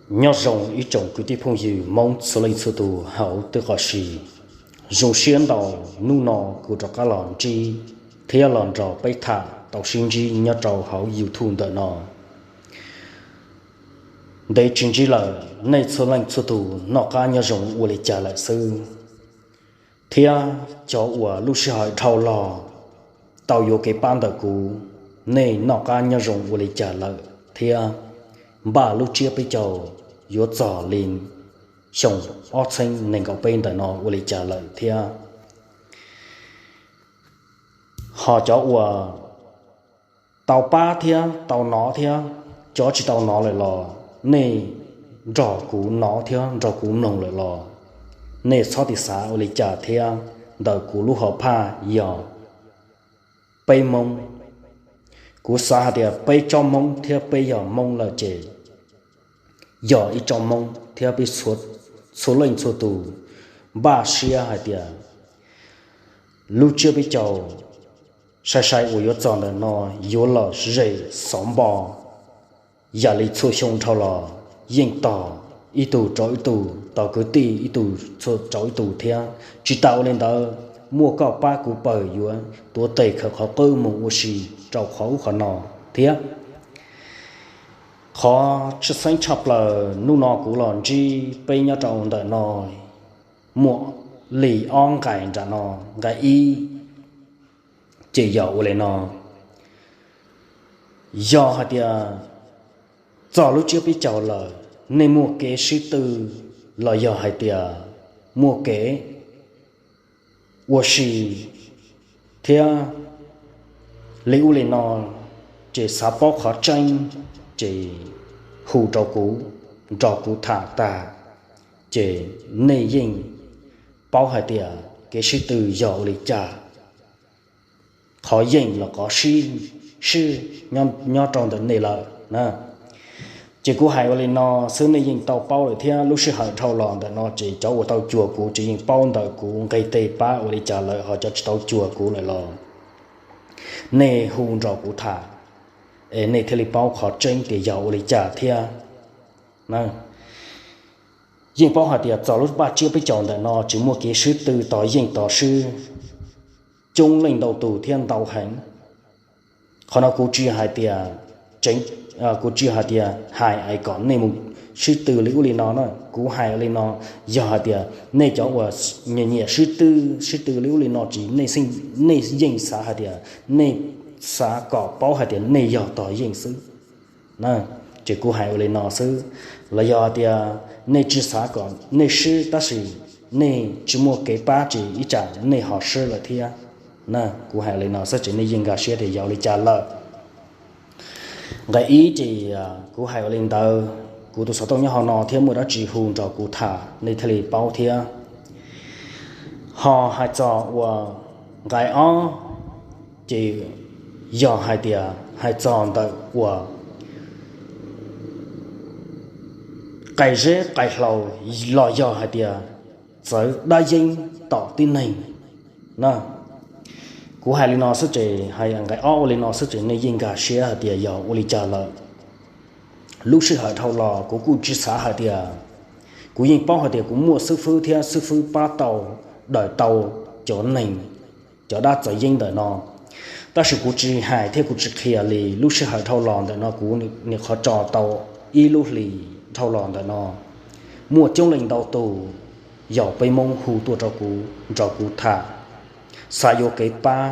Nyob zoo ib tsoom kwv tij phooj ywg Hmoob txhua leej txhua tus hauv twb qos si. Zoo siab ntau, hnub no kuv rov qab los ntsib thiab los nrog peb tham tau sib ntsib nyob rau hauv YouTube ntawm no. Ntev tsis ntsib lawm, nej txhua leej txhua tus noj qab nyob zoo ua li cas lawm xwb? Thiab cov uas lub sij hawm dhau los tau yuav kev pab ntawm kuv, nej noj qab nyob zoo ua li cas lawm thiab? Npaj lub tsiab peb caug yuav txog li xyoo ob txhiab nees nkaum peb ntawm no ua li cas lawm thiab? Ho cov uas tau pab thiab tau hnov thiab cov tsis tau hnov lawm los nej nrog kuv hnov thiab nrog kuv mloog lawm los nej txhob txwm xav ua li cas thiab. Ntawm kuv lub hom phiaj yog peb Hmoob. Kuv xav hais tias peb tsob Hmoob thiab peb yog Hmoob lawm ces yog ib tsob Hmoob thiab peb txhua leej txhua tus npaj siab hais tias lub tsiab peb caug sai sai uas yuav txog ntawm no yuav los zem xov npo. Yam li txhua xyoo dhau los yeej tos ib tug rau ib tug, tos kwv tij ib tug rau ib tug thiab. Tsis tas ua li ntawd, muaj koj pab kuv pawg yuav tuav tes khaws qhov qub mus ua si rau qhov ub qhov no thiab. Qhov tshwj xeeb tshaj plaws hnub no kuv los ntsib peb nyob rau ntawm no muaj li ob nqai nram no. Nqai ib ces yog ua li no, yog hais tias txog lub tsiab peb caug lawm, nej muaj kev sib tw los yog hais tias muaj kev ua si thiab li ub li no, ces xav paub qhov tseeb ces hu rau kuv, nrog kuv tham tag, ces nej yeej paub hais tias kev sib tw yog ua li cas, qhov yeej los qhov sib, sib nyob rau ntawm nej lawm na. Ces kuv hais ua li no xwb nej yeej tau paub lawm thiab. Lub sij hawm dhau los ntawm no ces cov uas tau cuag kuv ces yeej paub ntawm kuv nqis tes pab ua li cas lawm, ho cov tsis tau cuag kuv lawm los nej hu nrog kuv tham es nej thiaj li paub qhov tseeb tias yog ua li cas thiab. Yeej paub hais tias txog lub npaj tsiab peb caug ntawm no tsis muaj kev sib tw, tos yeej tos swb, coob leej ntau tus thiab ntau heev. Qhov no kuv tsis hais tias tseev, kuv tsis hais tias hais es kom nej mus sib tw li ub li no na. Kuv hais li no, yog hais tias nej cov uas nyiam nyiam sib tw, sib tw li ub li no ces nej yeej xav hais tias, nej xav kom paub hais tias nej yog tos yeej xwb. Ces kuv hais ua li no xwb. Los yog hais tias nej tsis xav kom nej swb tab sis nej tsis muaj kev pab ces ib tsam nej ho swb lawm thiab. Kuv hais li no xwb ces nej yeej nkag siab tias yog ua li cas lawm. Nqai ib ces kuv hais ua li ntawd, kuv tus xov tooj nyob hauv no thiab muaj dab tsi hu nrog kuv tham nej thiaj li paub thiab. Ho hais txog uas nqai ob ces yog hais tias hais txog ntawm uas qai zeb qai hlau los yog hais tias txawv dab yeeb tom tib neeg na. Kuv hais li no xwb ces, hais nqai ob ua li no xwb ces nej yeej nkag siab hais tias yog ua li cas lawm. Lub sij hawm dhau los kuv kuj tsis xav hais tias, kuv yeej paub hais tias kuv muaj xib fwb thiab xib fwb pab tau, daws tau cov neeg, cov dab txawv yeeb ntawm no. Tab sis kuv tsis hais thiab kuv tsis qhia li, lub sij hawm dhau los ntawm no kuv nim qhov tso tau ib lub hlis dhau los ntawm no, muaj coob leej ntau tus yog peb Hmoob hu tuaj rau kuv nrog kuv tham, xav yuav kev pab.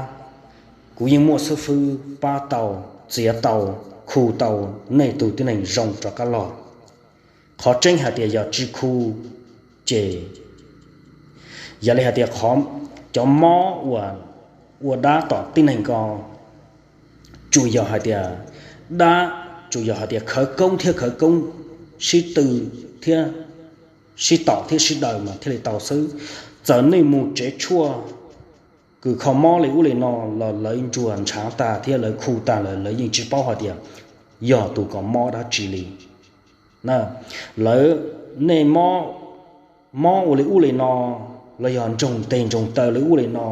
Kuv yeej muaj xib fwb pab tau, txiav tau, khu tau nej tus tib neeg zoo rov qab los. Qhov tseeb hais tias yog tsis khu ces, yog li hais tias cov mob uas ua dab tom tib neeg ko, tsuas yog hais tias dab, tsuas yog hais tias khawv koob thiab khawv koob sib tw thiab sib tom thiab sib daws mas thiaj li tau xwb. Txawm nej mus tsev tshuaj kws kho mob li ub li no los lawv ntsuas ntshaav tag thiab lawv khu tag lawm, lawv yeej tsis paub hais tias yog tus kom mob dab tsi li. Lawv, nej mob ua li ub li no los yog ntsoog teg ntsoog taw li ub li no,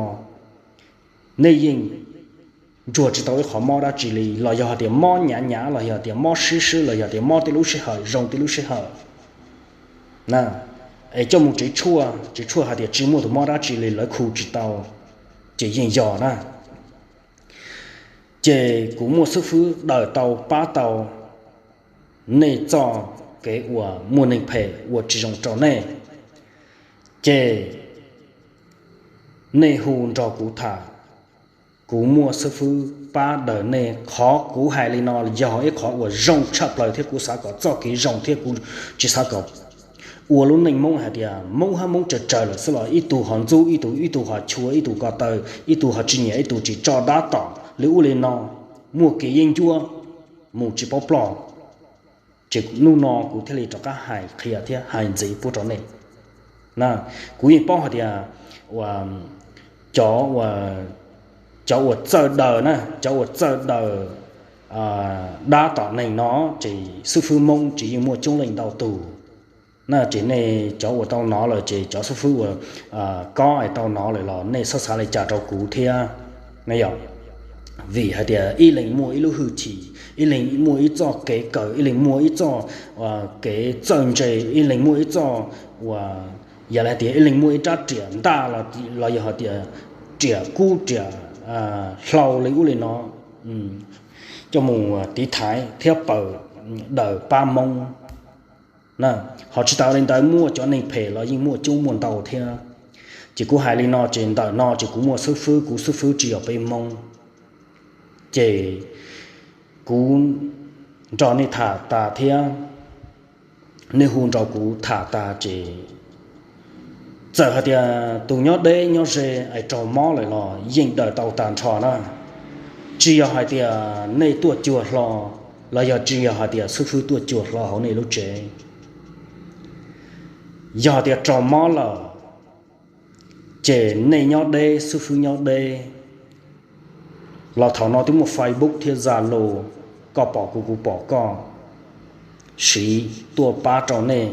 nej yeej ntsuas tsis tau ib qhov mob dab tsi li, los yog hais tias mob nyav nyav los yog tias mob swb swb los yog tias mob tib lub sij hawm zoo tib lub sij hawm. Es coj mus tsev tshuaj, tsev tshuaj hais tias tsis muaj tus mob dab tsi li, lawv khu tsis tau, ces yeej yog na. Ces kuv muaj xib fwb daws tau pab tau nej txoj kev uas muaj neeg phem ua tsis zoo rau nej, ces nej hu nrog kuv tham, kuv muaj xib fwb pab daws nej. Qhov kuv hais li no yog ib qhov uas zoo tshaj plaws thiab kuv xav kom txoj kev zoo thiab kuv tsis xav kom ua lub neej Hmoob hais tias Hmoob hab Hmoob tsawg tsawg lawm xwb los ib tug ho ntxub ib tug, ib tug ho chua ib tug ko taw, ib tug ho tsis nyiam ib tug, tsis tso dab tom li ub li no, muaj kev yeeb ncuab mus tsis paub ploj. Ces hnub no kuv thiaj li rov qab hais qhia thiab hais ntxiv pub rau nej. Kuv yeej paub hais tias cov, cov uas txawj daws na, cov uas txawj daws dab tom neeg no ces xib fwb Hmoob ces yeej muaj coob leej ntau tus na. Ces nej cov uas tau nov lawm ces cov xib fwb uas kob es tau nov lawm los nej txhob xav li cas rau kuv thiab. Vim hais tias ib leeg muaj ib lub hwj chim, ib leeg muaj ib txoj kev kawm, ib leeg muaj ib txoj kev txawj ntse, ib leeg muaj ib txoj uas, yog li hais tias ib leeg muaj ib rab riam ntaj los yog hais tias riam kub riam hlau li ub li no, coj mus tiv thaiv thiab pab daws pab Hmoob. Ho tsis tas li ntawd muaj cov neeg phem los yeej muaj coob muaj ntau thiab. Ces kuv hais li no ces ntawm no ces kuv muaj xib fwb, kuv xib fwb tsis yog peb Hmoob. Ces kuv nrog nej tham tas thiab, nej hu nrog kuv tham tas ces txawm hais tias tus nyob deb nyob ze es raug mob lawm los yeej daws tau tag nrho na. Tsis yog hais tias nej tuaj cuag hlo, los yog tsis yog hais tias xib fwb tuaj cuag hlo hauv nej lub tsev. Yog hais tias raug mob lawm, ces nej nyob deb xib fwb nyob deb, los thaum no twb muaj Facebook thiab Zalo, koj pom kuv kuv pom koj, siv tuaj pab rau nej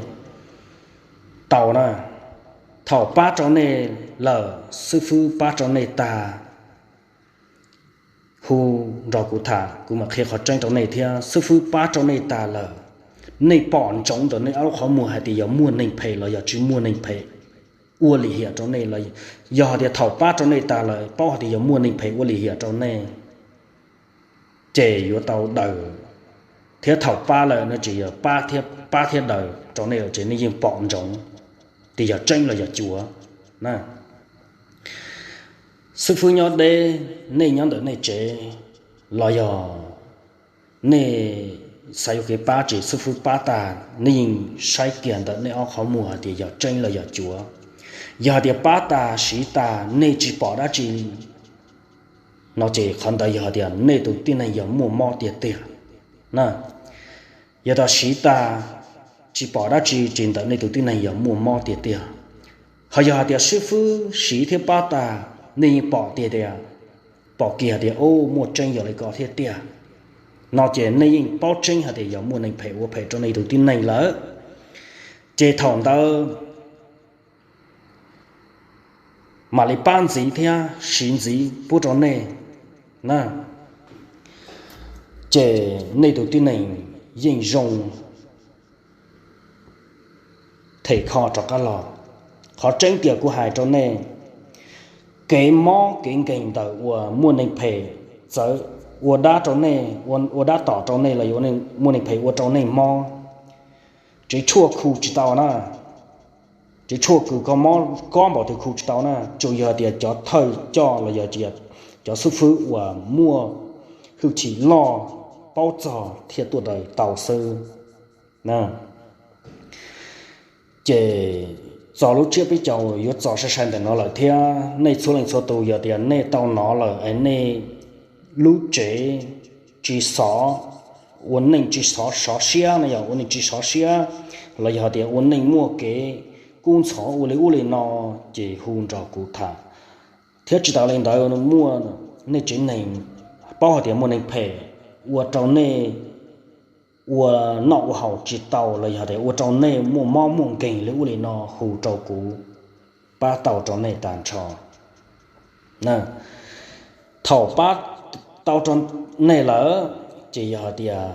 tau na. Thaum pab rau nej lawm, xib fwb pab rau nej tag, hu nrog kuv tham kuv mam qhia qhov tseeb rau nej thiab. Xib fwb pab rau nej tas lawm, nej pom ntsoov ntawm nej ob lub qhov muag hais tias yog muaj neeg phem los yog tsis muaj neeg phem ua lim hiam rau nej los, yog hais tias thaum pab rau nej tas lawm paub hais tias yog muaj neeg phem ua lim hiam rau nej, ces yuav tau daws. Thiab thaum pab lawm no ces yog pab thiab daws rau nej lawm ces nej yeej pom ntsoov tias yog tseeb los yog cuav na. Xib fwb nyob deb, nej nyob ntawm nej tsev los yog nej xav yuav kev pab ces xib fwb pab tas, nej yeej saib kiag ntawm nej ob qhov muag hais tias yog tseeb los yog cuav. Yog hais tias pab tas siv tas nej tsis pom dab tsi no ces qhov ntawd yog hais tias nej tus tib neeg yog muaj mob tiag tiag na. Yog tas siv tas tsis pom dab tsi ces ntawm nej tus tib neeg yog muaj mob tiag tiag. Ho yog hais tias xib fwb siv thiab pab tas, nej yeej pom tiag tias, pom kiag tias o, muaj tseeb yog li ko thiab tiag no ces nej yeej paub tseeb hais tias yog muaj neeg phem ua phem rau nej tus tib neeg lawm. Ces thaum ntawd mam li pab ntxiv thiab siv ntxiv pub rau nej na. Ces nej tus tib neeg yeej zoo them kho rov qab los. Qhov tseeb tiag kuv hais rau nej, kev mob kev nkeeg ntawm uas muaj neeg phem txawv ua dab rau nej, ua dab tom rau nej los yuav muaj neeg phem ua rau nej mob, tsev tshuaj khu tsis tau na. Tsev tshuaj kws kho mob kob npaum twg khu tsis tau na, tsuas yog tias cov thawj coj los yog cov xib fwb uas muaj hwj chim loj, paub txog thiaj tuaj daws tau xwb. Ces txog lub tsiab peb caug yuav txog sai sai ntawm no lawm thiab. Nej txhua leej txhua tus yog tias nej tau nov lawm es nej lub tsev tsis xov, ua neej tsis xov sov siab no, yog ua neej tsis sov siab los yog tias ua neej muaj kev kub ntxhov ua li ub li no, ces hu nrog kuv tham. Thiab tsis tas li ntawd, muaj nej tsev neeg paub hais tias muaj neeg phem ua rau nej ua noj ua haus tsis tau los yog tias ua rau nej muaj mob muaj nkeeg li ub li no, hu rau kuv pab tau rau nej tag nrho. Thaum pab tau rau nej lawm, ces yog hais tias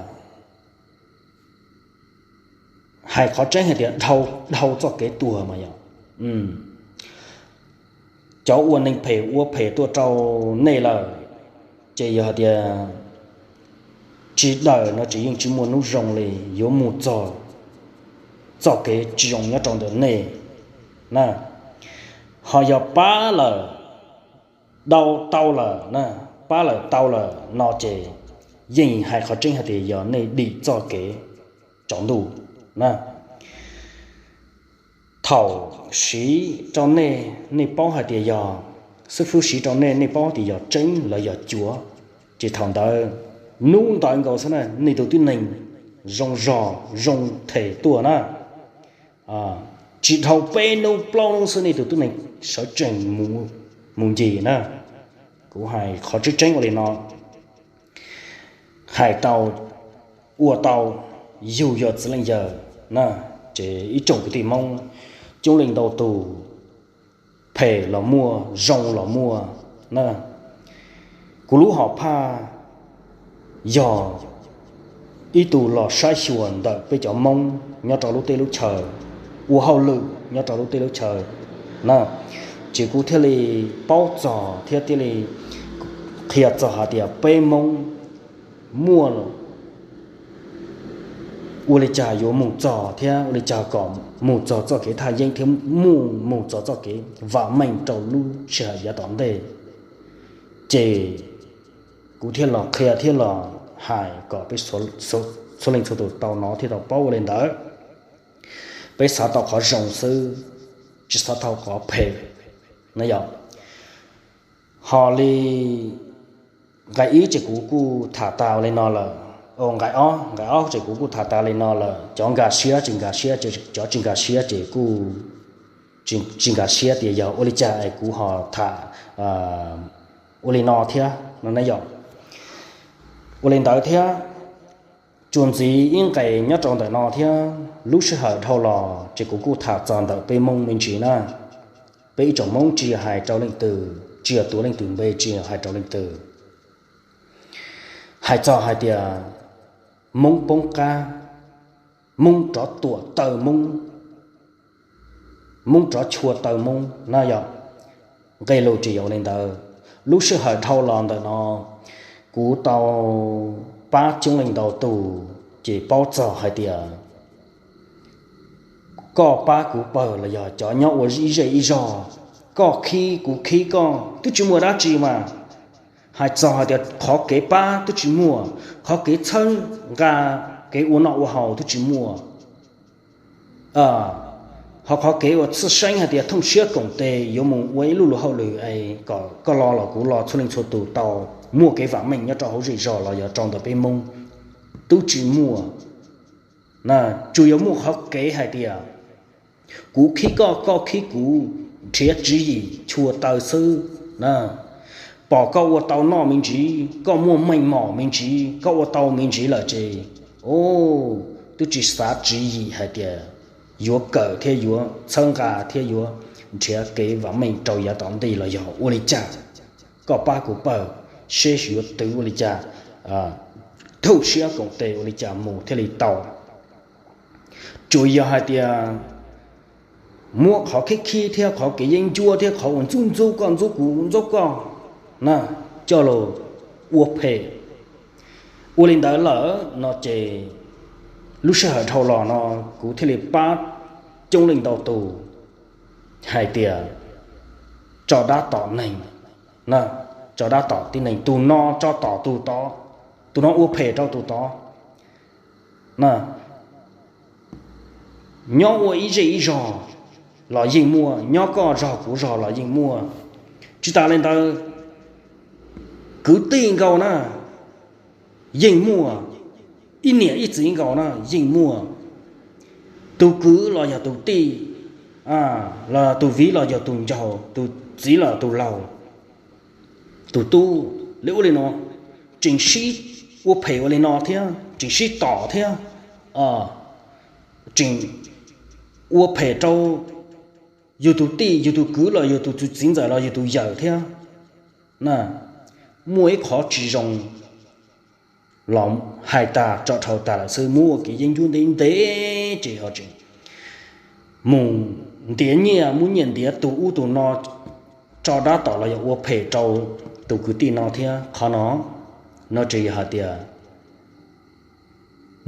hais qhov tseeb hais tias dhau, dhau txoj kev tuag mas yog cov ua neeg phem ua phem tuaj rau nej lawm, ces yog hais tias tsis dawm no ces yeej tsis muaj hnub zoo li, yuav mus txog txoj kev tsis zoo nyob rau ntawm nej na. Ho yog pab lawm, dau tau lawm na, pab lawm tau lawm no ces yeej hais qhov tseeb hais tias yog nej dim txoj kev tsaus ntuj na. Thaum siv rau nej, nej paub hais tias yog, xib fwb siv rau nej, nej paub tias yog tseeb los yog cuav, ces thaum ntawd, hnub ntawd nkaus xwb na nej tus tib neeg zoo zog zoo them tuaj na. Tsis dhau peb hnub plaub hnub xwb nej tus tib neeg sawv tsees mus ncig na. Kuv hais qhov tseeb tseeb ua li no, hais tau, ua tau, yug yog txiv leej yawg na, ces ib tsoom kwv tij Hmoob coob leej ntau tus, phem los muaj, zoo los muaj na. Kuv lub hom phaj yog ib tug los saib xyuas ntawm peb cov Hmoob nyob rau lub teb lub chaw, ua hauj lwm nyob rau lub teb lub chaw na, ces kuv thiaj li paub txog thiab thiaj li qhia txog hais tias peb Hmoob muaj ua li cas yuav mus txog thiab ua li cas kom mus txog txoj kev thaj yeeb thiab mus mus txog txoj kev vam meej rau lub sij hawm yav tom ntej. Ces kuv thiaj los qhia thiab los hais kom peb txhua leej txhua tus tau hnov thiab tau paub ua li ntawd. Peb xav tau qhov zoo xwb, tsis xav tau qhov phem na yom. Ho li nqai ib ces kuv kuj tham tas li no lawm, nqai ob, nqai ob ces kuv kuj tham tas li no lawm. Cov nkag siab ces nkag siab, cov tsis nkag siab ces kuj tsis nkag siab tias yog ua li cas es kuv ho tham ua li no thiab no na yom. Ua li ntawd thiab, tsuas ntxiv ib nqes nyob rau ntawm no thiab, lub sij hawm dhau los ces kuv kuj tham txog ntawm peb Hmoob me ntsis na. Peb ib tsoom Hmoob tsis yog hais rau leej twg, tsis yog tuav leej twg npe, tsis yog hais rau leej twg. Hais txog hais tias Hmoob poob qab, Hmoob rov tuam taw Hmoob, Hmoob rov chua taw Hmoob na yom. Nqe lus tsis yog li ntawd. Lub sij hawm dhau los ntawm no, kuv tau pab coob leej ntau tus, ces paub txog hais tias koj pab kuv pawg los yog cov nyob ua ib zej ib zog, koj khib kuv khib koj twb tsis muaj dab tsi mas. Hais txog hais tias qhov kev pab twb tsis muaj, qhov kev txhawb nqa, kev ua noj ua haus twb tsis muaj. Ho qhov kev uas txhawj xeeb hais tias thooj siab koom tes yuav mus ua ib lub luag hauj lwm es kom koj los los kuv los txhua leej txhua tus tau muaj kev vam meej nyob rau hauv zej zog los yog rau ntawm peb Hmoob twb tsis muaj. Tsuas yog muaj qhov kev hais tias kuv khib koj, koj khib kuv, nrhiav tswv yim chua taw xwb. Pom koj ua tau noj me ntsis, koj muaj meej mom me ntsis, koj ua tau me ntsis lawm ces, o, twb tsis xav tswv yim hais tias yuav kawm thiab yuav txhawb nqa thiab yuav nrhiav kev vam meej rau yav tom ntej los yog ua li cas. Koj pab kuv pawg, seb yuav twv ua li cas, thooj siab koom tes ua li cas mus thiaj li tau. Tsuas yog hais tias muab qhov khib khib thiab qhov kev yeeb ncuab thiab qhov uas ntxub ntxub koj ntxub kuv ntxub koj na, coj los ua phem. Ua li ntawd lawm no ces lub sij hawm dhau los no kuv thiaj li pab coob leej ntau tus hais tias tso dab tom neeg, tso dab tom tib neeg, tus no tso tom tus tod, tus no ua phem rau tus tod. Nyob ua ib zej ib zog los yeej muaj, nyob koj zog kuv zog los yeej muaj. Tsis tas li ntawd, kwv tij nkaus na yeej muaj, ib niam ib txiv nkaus na yeej muaj. Tus kwv los yog tus tij, los tus viv los yog tus ncaus, tus txiv los tus laus, tus tub, li ua li no, tseem sib ua phem ua li no thiab, tseem sib tom thiab, tseem ua phem rau yus tus tij, yus tus kwv los yog tus txiv ntxawm los yog tus yawm thiab. Muaj ib qhov tsis zoo los hais tas tso dhau tas lawm xwb, muab ua kev yeeb ncuab ntev ntev ces ho tseem mus ntiav nyiaj, muab nyiaj ntiav tus ub tus no tso dab tom los yog ua phem rau tus kwv tij no thiab. Qhov no, no tseem yog hais tias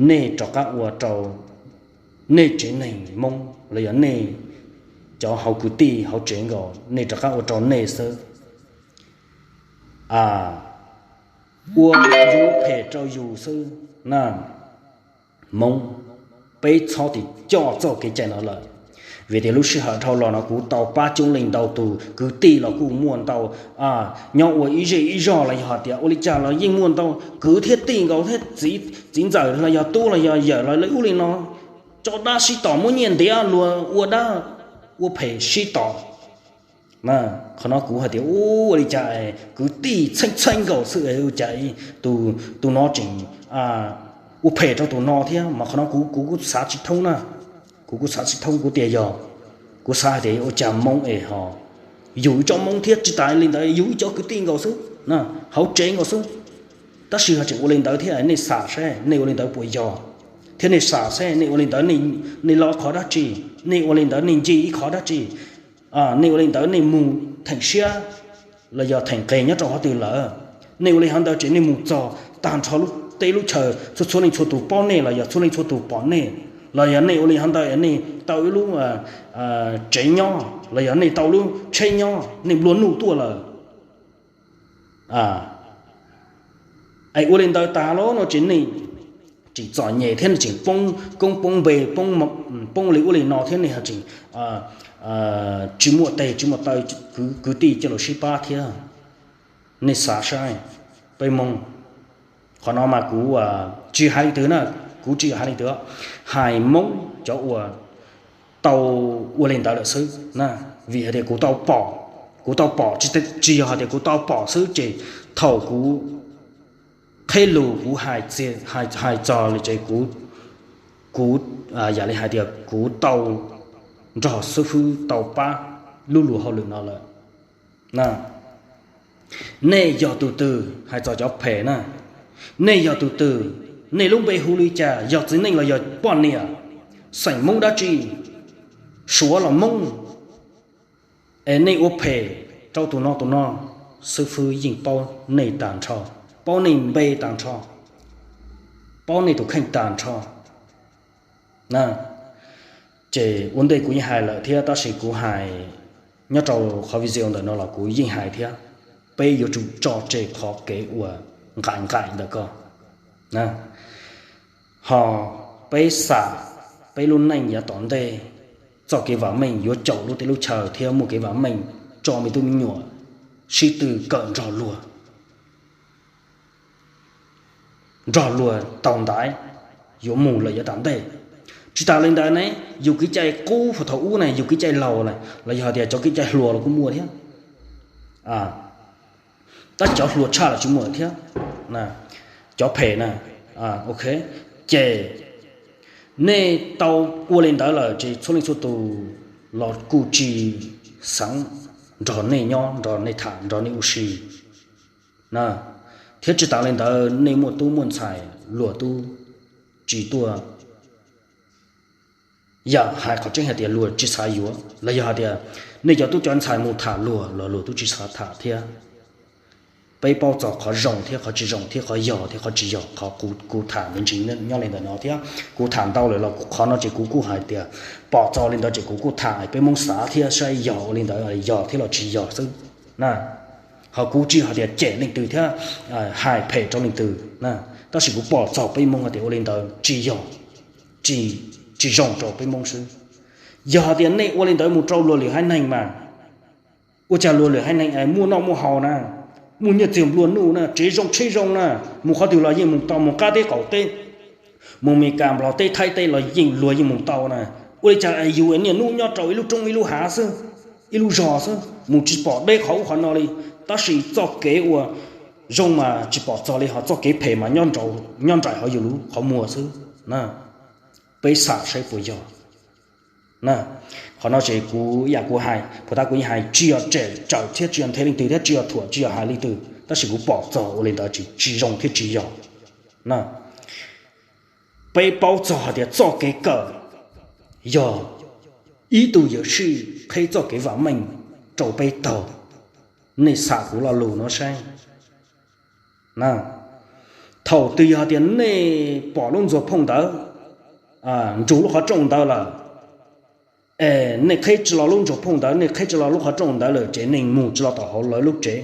nej rov qab ua rau nej tsev neeg Hmoob los yog nej cov hauv kwv tij hauv tsev nkaus, nej rov qab ua rau nej xwb. Ua yus phem rau yus xwb na. Hmoob, peb txhob tim coj txoj kev cai no lawm, vim tias lub sij hawm dhau los no kuv tau pab coob leej ntau tus kwv tij los kuj muaj ntau, nyob ua ib zej ib zog los yog hais tias ua li cas los yeej muaj ntau kwv thiab tij nkaus thiab txiv ntxawm los yog tub los yog yawm los li ub li no, tso dab sib tom, muab nyiaj ntiav luag ua dab ua phem sib tom. Qhov no kuv hais tias ua li cas kwv tij txheej txheej nkaus xwb ua cas tus no tseem ua phem rau tus no thiab, mas qhov no kuv kuv kuj xav tsis thoob na. Kuv kuj xav tsis thoob, kuv tias yog, kuv xav hais tias ua cas Hmoob es ho yus ib tsob Hmoob thiab tsis tas li ntawd yus ib cov kwv tij nkaus xwb, hauv tsev nkaus xwb, tab sis ho tseem ua li ntawd thiab. Nej xam saib nej ua li ntawd puas yog? Thiab nej xam saib nej ua li ntawd nej lov qhov dab tsi? Nej ua li ntawd nej nce ib qhov dab tsi? Nej ua li ntawd nej mus theem siab los yog theem qes nyob rau qhov twg lawm? Nej ua li hov ntawd ces nej mus txog tag nrho lub teb lub chaw txhua txhua leej txhua tus paub nej los yog txhua leej txhua tus pom nej, los yog nej ua li hov ntawd nej tau ib lub tsev nyob los yog nej tau lub tsheb nyob, nej nplua nuj tuaj lawm. Es ua li ntawd tas los no ces nej tseem txom nyem thiab nej tseem poob koob poob npe, poob li ub li no thiab nej ho tseem tsis muaj teg tsis muaj taw, kwv tij coj los sib pab thiab. Nej xav saib, peb Hmoob, qhov no mas kuv tsis hais leej twg na, kuv tsis hais leej twg, hais Hmoob cov uas tau ua li ntawd lawm xwb na. Vim hais tias kuv tau pom, kuv tau pom, tsis yog hais tias kuv tau pom xwb ces thaum kuv qheb lus kuv hais txog li ces kuv, yam li hais tias kuv tau nrog xib fwb tau pab lub luag hauj lwm no lawm. Nej yog tus twg? Hais txog cov phem na, nej yog tus twg? Nej lub npe hu li cas? Yog txiv neej los yog poj niam? Xeem Hmoob dab tsi? Suav los Hmoob? Es nej ua phem rau tus no tus no, xib fwb yeej paub nej tag nrho, paub nej npe tag nrho, paub nej tus kheej tag nrho. Ces ua ntej kuv yeej hais lawm thiab, tab sis kuv hais nyob rau qhov video ntawm no los kuv yeej hais thiab, peb yuav tsum tso tseg qhov kev uas nqaim nqaim ntawm ko ho peb xam, peb lub neej yav tom ntej, txoj kev vam meej yuav caum lub teb lub chaw thiab muaj kev vam meej tso me tub me nyuam sib tw kawm nrog luag, nrog luag taug ntaiv yuav mus lawm yav tom ntej. Tsis tas li ntawd ne, yus kev cai qub thaum ub na, yus kev cai laus los yog tias cov kev cai hluas los kuj muaj thiab, tab sis cov hluas tshaj los tsis muaj thiab, cov phem na. Ok, ces nej tau ua li ntawd lawm ces txhua leej txhua tus los kuj tsis xav nrog nej nyob, nrog nej tham, nrog nej ua si na. Thiab tsis tas li ntawd nej muaj tub muaj ntxhais luag tub tsis tuaj, yam hais qhov tseeb hais tias luag tsis xav yuav los yog hais tias nej cov tub cov ntxhais mus tham luag los luag tub tsis xav tham thiab. Peb paub txog qhov zoo thiab qhov tsis zoo thiab qhov yog thiab qhov tsis yog, qhov kuv tham me ntsis nyob li ntawm no thiab kuv tham ntau lawm los qhov no ces kuv kuj hais tias pom txog li ntawd ces kuv kuj tham peb Hmoob xav thiab saib yog ua li ntawd yog thiab los tsis yog xwb na. Ho kuv tsis hais tias cem leej twg thiab hais phem rau leej twg na, tab sis kuv pom txog peb Hmoob hais tias ua li ntawd tsis yog, tsis zoo rau peb Hmoob xwb. Yog hais tias nej ua li ntawd mus rau luag lwm haiv neeg mas, ua cas luag lwm haiv neeg es muaj noj muaj haus na, muaj nyiaj txiag nplua nuj na, tsev zoo tsheb zoo na, mus qhov twg los yeej mus tau, mus qab teb qaum teb, mus Meskas Nplog teb Thaib teb los yeej luag yeej mus tau na. Ua li cas es yus niaj hnub nyob rau ib lub roob ib lub hav xwb, ib lub zos xwb, mus tsis pom deb qhov ub qhov no li, tab sis txoj kev ua zoo mas tsis pom txog li, ho txoj kev phem mas nyob nraim hauv yus lub qhov muag xwb na. Peb xam saib puas yog na. Qhov no ces kuv ib yam kuv hais, puas tab kuv yeej hais tsis yog tsem tsawm thiab tsis yog nthe leej twg thiab tsis yog thuam tsis yog hais leej twg, tab sis kuv pom txog ua li ntawd tsis zoo thiab tsis yog. Na, peb paub txog hais tias txoj kev kawm yog ib tug yuam sij qheb txoj kev vam meej rau peb taug. Nej xam kuv lo lus no saib. Na, thaum twg yog tias nej pom lub ntxuag phooj ntawd nrug lub qhov rooj ntawd lawm, es nej qheb tsis los lub ntxuag phooj ntawd, nej qheb tsis los lub qhov rooj ntawd lawm ces nej mus tsis los tom hauv lawv lub tsev.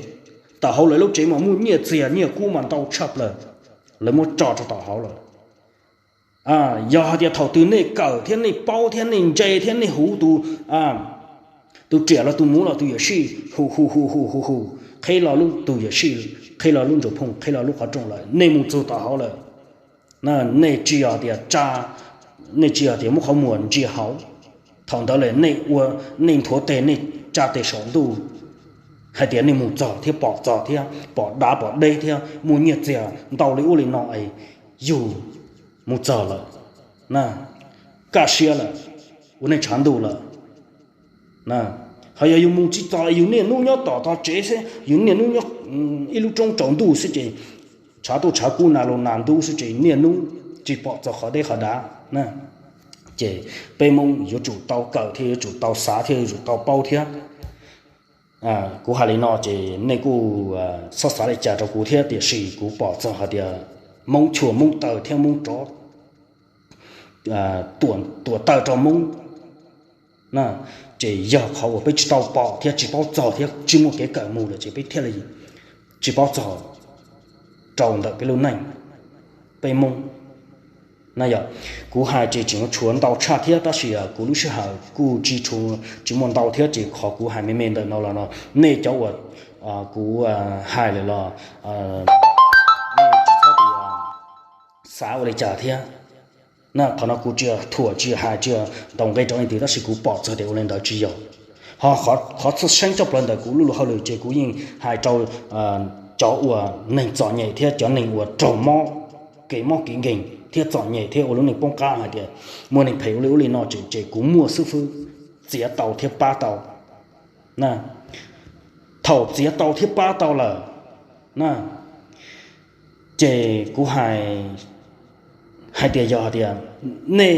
Tom hauv lawv lub tsev mas muaj nyiaj txiag nyiaj kub mas ntau tshaj plaws, lawv muab tso rau tom hauv lawm. Yog hais tias thaum twg nej kawm thiab nej paub thiab nej ntse thiab nej huv tus, tus riam los tus muv los tus yuam sij hu hu hu hu hu hu, qheb los lub tus yuam sij, qheb los lub ntxuag phooj, qheb los lub qhov rooj lawm, nej mus txug tom hauv lawm, nej tsis yog tias tsa, nej tsis yog tias muab qhov muag ntsia hauv. Thaum ntawd lawm nej ua, nej nthuav tes nej tsa tes saum ntuj hais tias nej mus txog thiab pom txog thiab pom dav pom deb thiab muaj nyiaj txiag ntau li ub li no es yus mus txog lawm, kaj siab lawm, ua neej tshav ntuj lawm. Ho yog yus mus tsis txog, yus niaj hnub nyob tom tog tsev xwb, yus niaj hnub nyob ib lub roob tsaus ntuj xwb ces tshav tuaj tshav kub nas los nas ntub xwb ces niaj hnub tsis pom txog qhov deb qhov dav. Ces peb Hmoob yuav tsum tau kawm thiab yuav tsum tau xav thiab yuav tsum tau paub thiab. Kuv hais li no ces nej kuj txhob xav li cas rau kuv thiab, tiam sis kuv pom txog hais tias Hmoob chua Hmoob taw thiab Hmoob rov tuam taw rau Hmoob na, ces yog qhov uas peb tsis tau pom thiab tsis paub txog thiab tsis muaj kev kawm mus lawm ces peb thiaj li tsis paub txog rau ntawm peb lub neej, peb Hmoob. Na yog, kuv hais ces tseem tshuav ntau tshaj thiab tab sis kuv lub sij hawm kuj tsis tshuav, tsis muaj ntau thiab ces qhov kuv hais me me ntawm no los no nej cov uas kuv hais lawm los nej tsis txhob xav ua li cas thiab. Na qhov no kuv tsis thuam tsis hais tsis ntaus nqe rau leej twg tab sis kuv pom txog tias ua li ntawd tsis yog. Ho qhov txhaj seeb tshaj plaws ntawm kuv lub luag hauj lwm ces kuv yeej hais rau cov uas neeg txom nyem thiab cov neeg uas raug mob, kev mob kev nkeeg thiab txom nyem thiab ua lub neej poob qab hais tias muaj neeg phem ua li ub li no ces, ces kuv muaj xib fwb txiav tau thiab pab tau. Na, thaum txiav tau thiab pab tau lawm na, ces kuv hais, hais tias yog hais tias nej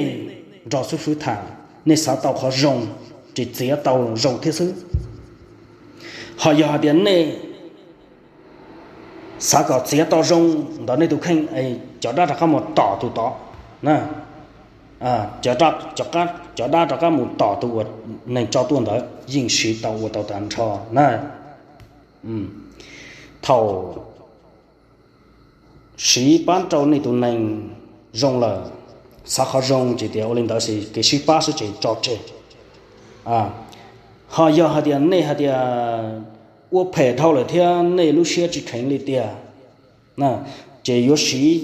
nrog xib fwb tham, nej xav tau qhov zoo ces txiav tau zoo thiab xwb. Ho yog hais tias nej xav kom txiav tau zoo ntawm nej tus kheej, cov dab rov qab mus tom tus tod na, cov dab rov qab mus tom tus uas neeg tso tuaj ntawd yeej siv tau ua tau tag nrho na. Thaum siv pab rau nej tus neeg zoo lawm, xav qhov zoo ces tias ua li ntawd xwb, kev sib pab xwb ces tso tseg. Ho yog hais tias nej hais tias ua phem dhau lawm thiab nej lub siab tsis kheev li tiag, ces yuav siv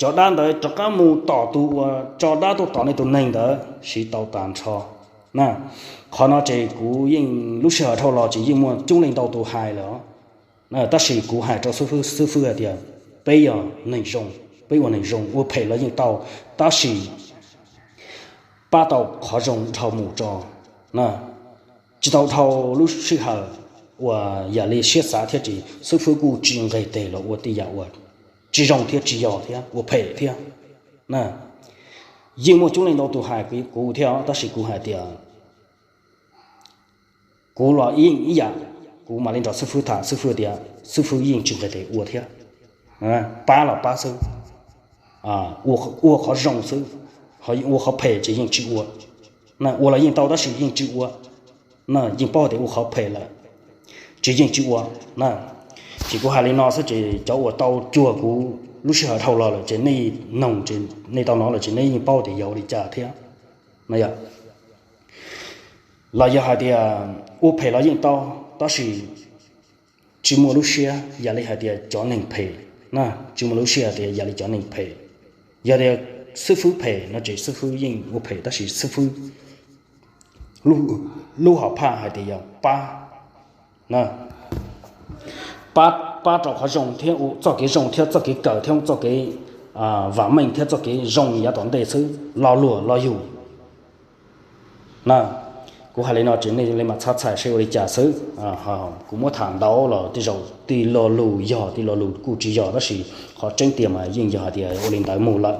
cov dab ntawd rov qab mus tom tus uas tso dab tuaj tom nej tus neeg ntawd siv tau tag nrho na. Qhov no ces kuv yeej lub sij hawm dhau los ces yeej muaj coob leej ntau tus hais lawm, tab sis kuv hais rau xib fwb, xib fwb hais tias peb yog neeg zoo, peb ua neeg zoo, ua phem los yeej tau, tab sis pab tau qhov zoo dhau mus tso na. Tsis tau dhau lub sij hawm uas yam li siab xav thiab ces xib fwb kuj tsis nqes tes los ua tej yam uas tsis zoo thiab tsis yog thiab ua phem thiab. Yeej muaj coob leej ntau tus hais kuv thiab tab sis kuv hais tias kuv los yeej ib yam, kuv mam li nrog xib fwb tham, xib fwb tias xib fwb yeej tsis nqes tes ua thiab. Pab los pab xwb, ua qhov zoo xwb, ua qhov phem ces yeej tsis ua. Ua los yeej tau tab sis yeej tsis ua, yeej paub tias ua qhov phem lawm, ces yeej tsis ua. Ces kuv hais li no xwb ces cov uas tau cuag kuv lub sij hawm dhau los lawm ces nej noog, nej tau hnov lawm ces nej yeej paub tias yog ua li cas thiab. Los yog hais tias ua phem los yeej tau, tab sis tsis muaj lub siab yam li hais tias cov neeg phem na, tsis muaj lub siab hais tias yam li cov neeg phem. Yog tias xib fwb phem no ces xib fwb yeej ua phem tab sis xib fwb lub hom phaj hais tias yog pab, pab, pab rau qhov zoo thiab txoj kev zoo thiab txoj kev kawm thiab txoj kev vam meej thiab txoj kev zoo yav tom ntej xwb, lo luam lo yus. Kuv hais li no ces nej li mam txhob txhais seb ua li cas xwb. Kuv muab tham ntau los tej zaum tej lo lus yog, tej lo lus kuj tsis yog, tab sis qhov tseeb tiag mas yeej yog hais tias ua li ntawd mus lawm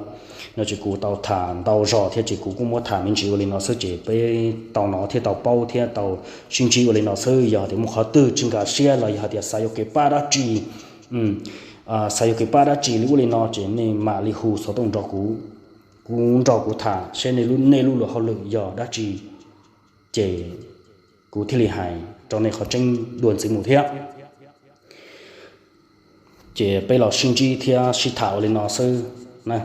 no ces kuv tau tham ntau zog thiab ces kuv kuj muab tham me ntsis ua li no xwb ces peb tau hnov thiab tau paub thiab tau sib ntsib ua li no xwb. Yog tias muaj qhov twg tsis nkag siab los yog hais tias xav yuav kev pab dab tsi, xav yuav kev pab dab tsi li ub li no ces nej mam li hu xov tooj nrog kuv, kuv nrog kuv tham seb nej lub luag hauj lwm yog dab tsi ces kuv thiaj li hais rau nej qhov tseeb dua ntxiv mus thiab. Ces peb los sib ntsib thiab sib tham ua li no xwb na.